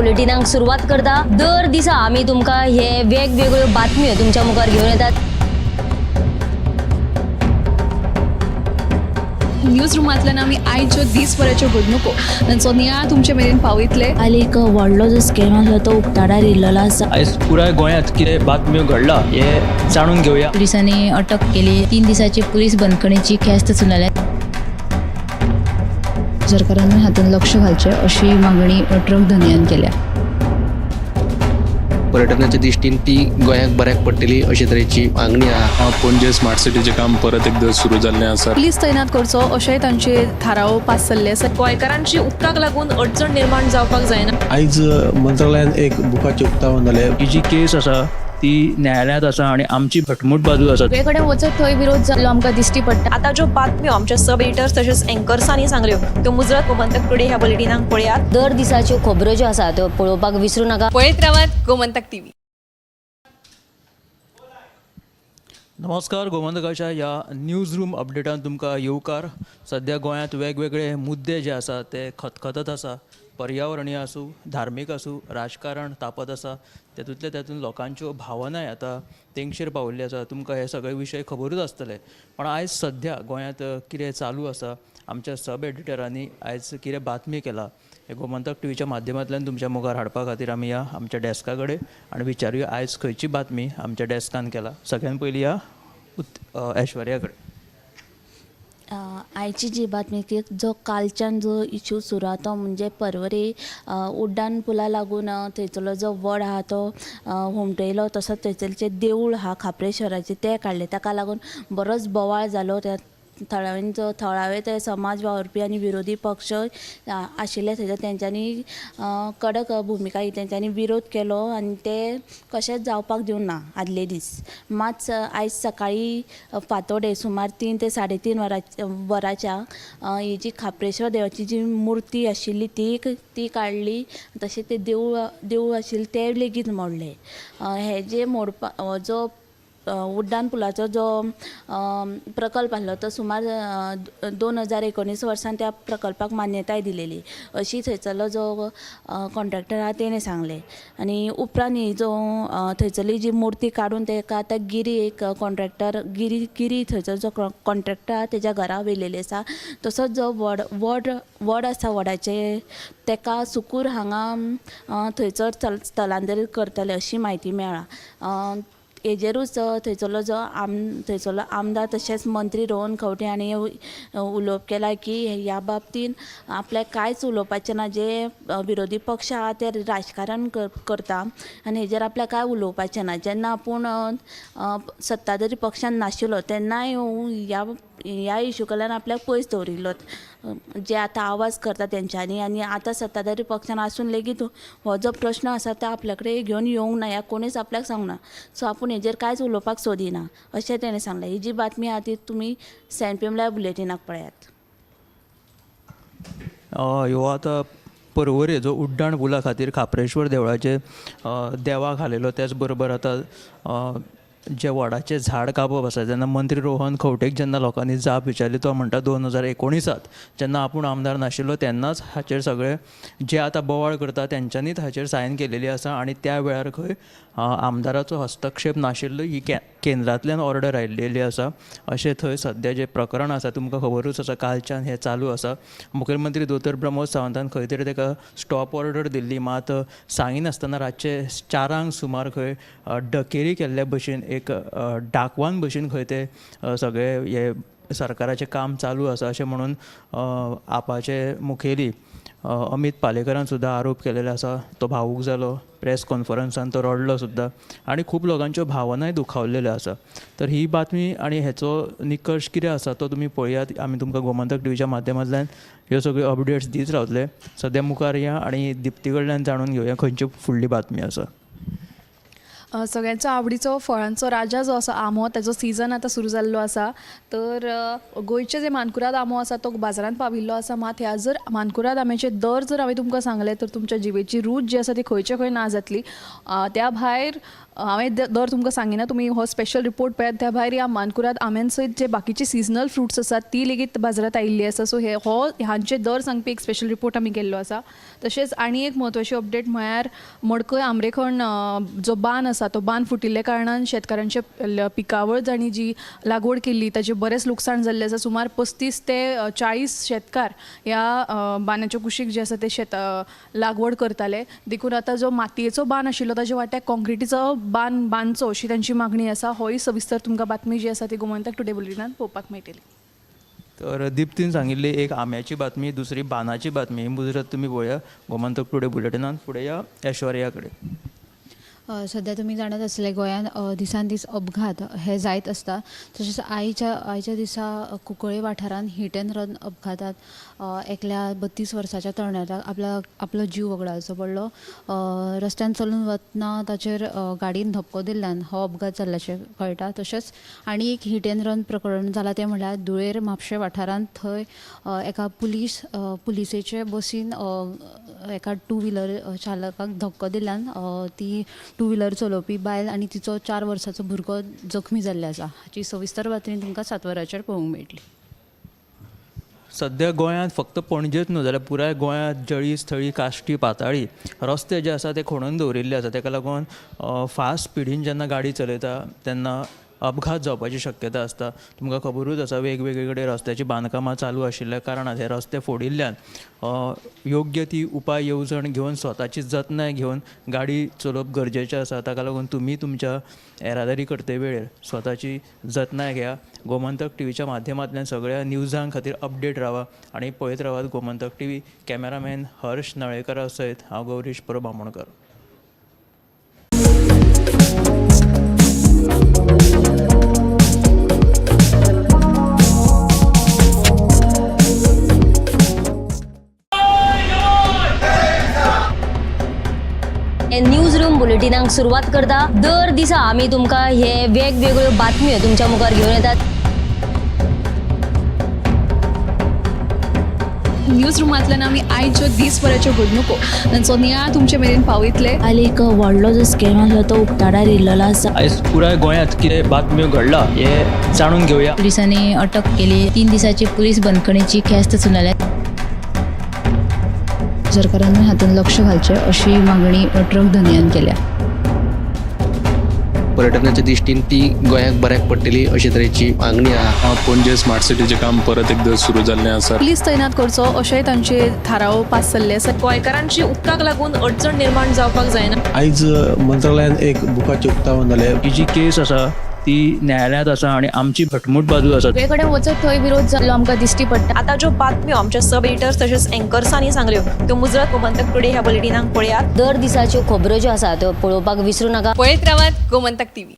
बुलेटिनाक सुरवात करता. दर दिसा आमी तुमकां हे वेगवेगळ्यो बातम्यो तुमच्या मुखार घेवन येतात. न्यूज रुमांतल्यान आमी आयच्यो दीसभराच्यो घडणुको तांचो नियाळ तुमचे मेरेन पावयतले. काल एक व्हडलो जो स्कॅम आसलो तो उक्ताडार येयल्लो आसा. आयज पुराय गोंयांत कितें बातम्यो घडला हें जाणून घेवया. पोलिसांनी अटक केली. 3 दिसाची पोलीस बंदखणीची ख्यास्त सुनावल्या. सरकारान हातूंत लक्ष घालचें अशी मागणी ट्रक धनयान केल्या. पर्यटनाच्या दृश्टीन ती गोंयाक बऱ्याक पडटली अशे तरेची मागणी आहा. पणजे स्मार्ट सिटीचें काम परत एकदां सुरू जाल्लें आसा. पुलीस तैनात करचो अशेंय तांचे थाराव पास जाल्ले आसा. गोंयकारांची उदकाक लागून अडचण निर्माण जावपाक जायना. आयज मंत्रालयान एक बुकाचें उक्तावण जालें. ही जी केस आसा ती न्यायालयांत आसा आनी आमची घटमूट बाजू आसा. सगळे कडेन वचत थंय विरोध जाल्लो आमकां दिश्टी पडटा. आतां ज्यो बातम्यो आमच्या सब एडिटर्स तशेंच एंकर्सांनी सांगल्यो त्यो मुजरत गोमंतक टुडे ह्या बुलेटिनाक पळयात. दर दिसाच्यो खबरो ज्यो आसा त्यो पळोवपाक विसरू नाका. पळयत रावात गोमंतक टीव्ही. नमस्कार, गोमंतकाच्या ह्या न्यूज रूम अपडेटान तुमकां येवकार. सद्या गोंयांत वेगवेगळे मुद्दे जे आसा ते खतखतत आसा. पर्यावरणीय आसूं, धार्मीक आसूं, राजकारण तापत आसा. तेतूंतले तातूंत लोकांच्यो भावनाय आतां तेंगशेर पाविल्ल्यो आसा. तुमकां हे सगळे विशय खबरूच आसतले. पण आयज सद्या गोंयांत कितें चालू आसा, आमच्या सब एडिटरांनी आयज कितें बातमी केला हे गोमंतक टीव्हीच्या माध्यमांतल्यान तुमच्या मुखार हाडपा खातीर आमी ह्या आमच्या डॅस्का कडेन आनी विचारुया आयज खंयची बातमी आमच्या डॅस्कान केला. सगळ्यान पयलीं ह्या ऐश्वर्या कडेन. आयची जी बातमी की जो कालच्यान जो इशू सुरू आहा तो म्हणजे परवरी उड्डाण पुला लागून थंयसरलो जो वड आहा तो हुमटयलो, तसोच थंयसरचें देवूळ आहा खाप्रेश्वराचें तें काडलें. ताका लागून बरोच बोवाळ जालो. त्या थळाव्यांचो थळावे ते समाज वावुरपी आनी विरोधी पक्ष आशिल्ले थंयसर तेंच्यांनी कडक भुमिका घेतली, तेंच्यांनी विरोध केलो आनी ते कशेंच जावपाक दिवंक ना आदले दीस. मात आयज सकाळी फांतोडे सुमार 3 ते 3.5 वरांच्या ही जी खाप्रेश्वर देवाची जी मुर्ती आशिल्ली ती काडली, तशें तें देवूळ आशिल्लें तें लेगीत मोडलें. हें जें मोडपा जो उड्डाण पुलाचो जो प्रकल्प आसलो तो सुमार 2019 वर्सान त्या प्रकल्पाक मान्यताय दिलेली अशी थंयसरलो जो कॉन्ट्रॅक्टर आहा तेणें सांगलें. आनी उपरांत ही जो थंयसरली जी मुर्ती काडून तेका आतां गिरी एक कॉन्ट्रॅक्टर गिरी थंयसर जो कॉन्ट्रॅक्टर आहा तेज्या घरा व्हेलेली आसा. तसोच जो वड वड वड आसा वडाचे तेका सुकूर हांगा थंयसर स्थलांतरीत करतले अशी म्हायती मेळ्ळा. हेजेरूच थंयसरलो जो थंयसरलो आमदार तशेंच मंत्री रोहन खंवटे हांणी उलोवप केलां की ह्या बाबतीन आपल्याक कांयच उलोवपाचें ना. जे विरोधी पक्ष आहा ते राजकारण करता आनी हेजेर आपल्याक कांय उलोवपाचें ना. जेन्ना आपूण सत्ताधारी पक्षान नाशिल्लो तेन्नाय ह्या इशू कडल्यान आपल्याक पयस दवरिल्लो जे आतां आवाज करता तेंच्यांनी. आनी आतां सत्ताधारी पक्षान आसून लेगीत हो जो प्रश्न आसा तो आपल्या कडेन घेवन येवंक ना, ह्या कोणीच आपल्याक सांगूंक ना. सो आपूण हेजेर कांयच उलोवपाक सोदिना अशें तेणें सांगलें. ही जी बातमी आहा ती तुमी 7 PM live बुलेटिनाक पळयात. ह्यो आतां परवरे जो उड्डाण पुला खातीर खाप्रेश्वर देवळाचे देवाक हालयलो, त्याच बरोबर आतां जे वडाचें झाड कापप आसा जेन्ना मंत्री रोहन खंवटेक जेन्ना लोकांनी जाप विचारली तो म्हणटा 2019 जेन्ना आपूण आमदार नाशिल्लो तेन्नाच हाचेर सगळे जे आतां बोवाळ करता तेंच्यांनीच हाचेर सायन केलेली आसा आनी त्या वेळार खंय आमदाराचो हस्तक्षेप नाशिल्लो, ही केंद्रांतल्यान ऑर्डर आयिल्ली आसा अशें थंय सद्या जें प्रकरण आसा तुमकां खबरूच आसा कालच्यान हें चालू आसा. मुखेलमंत्री दोतोर प्रमोद सावंतान खंय तरी ताका स्टॉप ऑर्डर दिल्ली, मात सांगिनासतना रातचे 4 सुमार खंय डकेरी केल्ल्या भशेन एक डाकवान भशेन खंय ते सगळे हे सरकाराचें काम चालू आसा अशें म्हणून आपाचे मुखेली अमीत पालेकरान सुद्दां आरोप केलेले आसा. तो भावूक जालो, प्रेस कॉन्फरन्सान तो रडलो सुद्दां आनी खूब लोकांच्यो भावनाय दुखावलेल्यो आसा. तर ही बातमी आनी हेचो निकर्श कितें आसा तो तुमी पळयात. आमी तुमकां गोमंतक टीव्हीच्या माध्यमांतल्यान ह्यो सगळ्यो अपडेट्स दीत रावतले. सद्या मुखार या आनी दिप्ती कडल्यान जाणून घेवया खंयची फुडली बातमी आसा. सगळ्यांचो आवडीचो फळांचो राजा जो आसा आंबो, ताजो सिजन आतां सुरू जाल्लो आसा. तर गोंयचे जे मानकुराद आंबो आसा तो बाजारांत पाविल्लो आसा. मात ह्या जर मानकुराद आंब्याचे दर जर हांवें तुमकां सांगलें तर तुमच्या जिबेची रूच जी आसा ती खंयचे खंय ना जातली. त्या भायर हांवें दर तुमकां सांगिना, तुमी हो स्पेशल रिपोर्ट पळयात. त्या भायर ह्या मानकुराद आंब्यान सयत जे बाकीचे सिजनल फ्रुट्स आसात ती लेगीत बाजारांत आयिल्ली आसा. सो हे हो हांचे दर सांगपी एक स्पेशल रिपोर्ट आमी केल्लो आसा. तशेंच आनी एक म्हत्वाची अपडेट म्हळ्यार मडकय आमरेखण जो बांद आसा तो बांद फुटिल्ल्या कारणान शेतकारांचे पिकावळ जांणी जी लागवड केल्ली ताचें बरेंच लुकसाण जाल्लें आसा. सुमार 35 ते 40 शेतकार ह्या बांदाच्या कुशीक जे आसा ते शेत लागवड करताले. देखून आतां जो मातयेचो बांद आशिल्लो ताच्या वाट्याक कॉन्क्रिटीचो बांद बांदचो अशी तांची मागणी आसा. होय सविस्तर तुमकां बातमी जी आसा ती गोमंतक टुडे बुलेटिनान पळोवपाक मेळटली. तर दीप्तीन सांगिल्ली एक आंब्याची बातमी, दुसरी बांदाची बातमी. मुजरत तुमी पळोवया गोमंतक टुडे बुलेटिनान. फुडें या ऐश्वर्या कडेन. सध्या तुमी जाणात आसतले गोंयांत दिसान दीस अपघात हे जायत आसता. तशेंच आयच्या दिसा कुंकळ्ळे वाठारांत हीट एंड रन अपघातांत एकल्या 32 वर्साच्या तरणाट्याक आपलो जीव वगडावचो पडलो. रस्त्यान चलून वतना ताचेर गाडयेन धपको दिल्ल्यान हो अपघात जाल्ल्याचें कळटा. तशेंच आनी एक हीट एंड रन प्रकरण जालां तें म्हणल्यार धुळेर म्हापशें वाठारांत थंय एका पुलिसेचे बसीन एका टू व्हिलर चालकाक धक्को दिल्ल्यान ती टू व्हिलर चलोवपी बायल आनी तिचो 4 वर्साचो भुरगो जखमी जाल्ले आसा. हाची सविस्तर बातमी तुमकां 7 वरांचेर पळोवंक मेळटली. सद्या गोंयांत फक्त पणजेच न्हू जाल्यार पुराय गोंयांत जळी स्थळी काश्टी पाताळी रस्ते जे आसा ते खणून दवरिल्ले आसा. ताका लागून फास्ट स्पिडीन जेन्ना गाडी चलयता तेन्ना अपघात जावपाची शक्यता आसता. तुमकां खबरूच आसा वेगवेगळे कडेन रस्त्याची बांदकामां चालू आशिल्ल्या कारणान हे रस्ते फोडिल्ल्यान योग्य ती उपाय येवजण घेवन स्वताची जतनाय घेवन गाडी चलोवप गरजेचें आसा. ताका लागून तुमी तुमच्या येरादारी करते वेळेर स्वताची जतनाय घेया. गोमंतक टीव्हीच्या माध्यमांतल्यान सगळ्या न्यूजां खातीर अपडेट रावा आनी पळयत रावात गोमंतक टीव्ही. कॅमेरामॅन हर्ष नळेकरा सयत हांव गौरीश परब आमोणकर. न्यूज रूम बुलेटिनाक सुरवात करता. दर दिसा आमी तुमकां हे वेगवेगळ्यो बातम्यो तुमच्या मुखार घेवन येतात. न्यूज रुमांतल्यान आमी आयच्यो दीसभराच्यो घडणुको तांचो नियाळ तुमचे मेरेन पावयतले. काल एक व्हडलो जो स्कॅम आसलो तो उक्ताडार येयल्लो आसा. आयज पुराय गोंयांत कितें बातम्यो घडला हें जाणून घेवया. पुलिसांनी अटक केली. 3 दिसाची पुलीस बंदखणीची ख्यास्त सुनायल्या. सरकारान हातूंत लक्ष घालचें अशी मागणी ट्रक धनयान केल्या. पर्यटनाच्या दृश्टीन ती गोंयाक बऱ्याक पडटली अशे तरेची मागणी आहा. पणजे स्मार्ट सिटीचें काम परत एकदां सुरू जाल्लें आसा. पुलीस तैनात करचो अशेंय तांचे थाराव पास जाल्ले आसा. गोंयकारांची उदकाक लागून अडचण निर्माण जावपाक जायना. आयज मंत्रालयान एक बुकाचें उक्तावण जालें. ही जी केस आसा ती न्यायालयांत आसा आनी आमची घटमूट बाजू आसा. सगळे कडेन वचत थंय विरोध जाल्लो आमकां दिश्टी पडटा. आतां ज्यो बातम्यो आमच्या सब एडिटर्स तशेंच एंकर्सांनी सांगल्यो त्यो मुजरत गोमंतक टुडे ह्या बुलेटिनाक पळयात. दर दिसाच्यो खबरो ज्यो आसा त्यो पळोवपाक विसरूं नाका. पळयत रावात गोमंतक टीव्ही.